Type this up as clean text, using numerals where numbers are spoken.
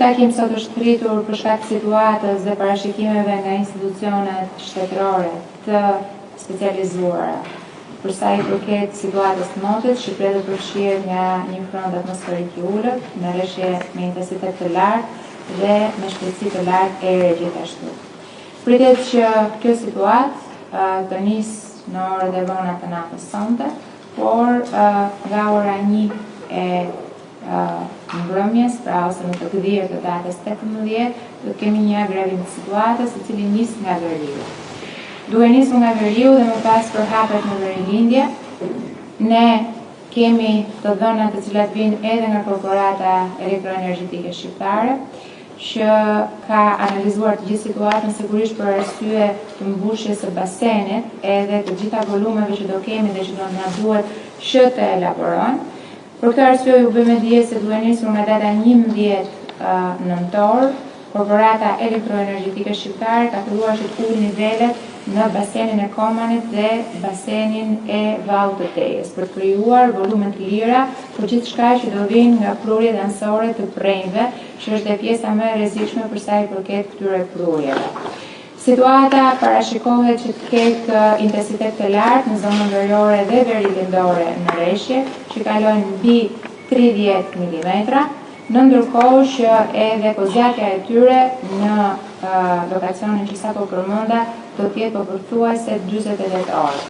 Takim sot është thirrur për shkak të situatës dhe parashikimeve nga institucionet shtetërore të specializuara. Për sa i përket situatës të motit, Shqipëria do të përfshihet nga një front atmosferik i ulët, me reshje me intensitet të lartë dhe me shpejtësi të lartë ere gjithashtu. Pritet që kjo situatë të nisë në orët e vona të natës sonte, por nga ora 1 e mbrëmjes, pra ose në të gdhirë të datës 18, do të kemi një agravim të situatës, i cili nis nga veriu. Duke nisur nga veriu dhe më pas përhapet në verilindje, ne kemi të dhëna të cilat vijnë edhe nga Korporata Elektroenergjetike Shqiptare, që ka analizuar të gjithë situatën sigurisht për arsye të mbushjes së basenit edhe të gjitha volumeve që do kemi dhe që do na duhet që të elaborojmë. Për këtë arsye ju bëj me dije se duke nisur nga data 11 nëntor, Korporata Elektroenergjetike Shqiptare ka filluar që të ulë nivelet në basenin e Komanit dhe basenin e Vaut të Dejës, për të krijuar volume të lira për gjithçka që do vinë nga prurjet anësore të përrenjve, që është dhe pjesa më e rrezikshme për sa i përket këtyre prurjeve. Situata parashikohet që të ketë intensitet të lartë në zonën veriore dhe verilindore në reshje, që kalojnë mbi 30 mm, në ndërkohë që edhe kohëzgjatja e tyre në lokacionin që sapo përmenda do të jetë pothuajse 48 orë.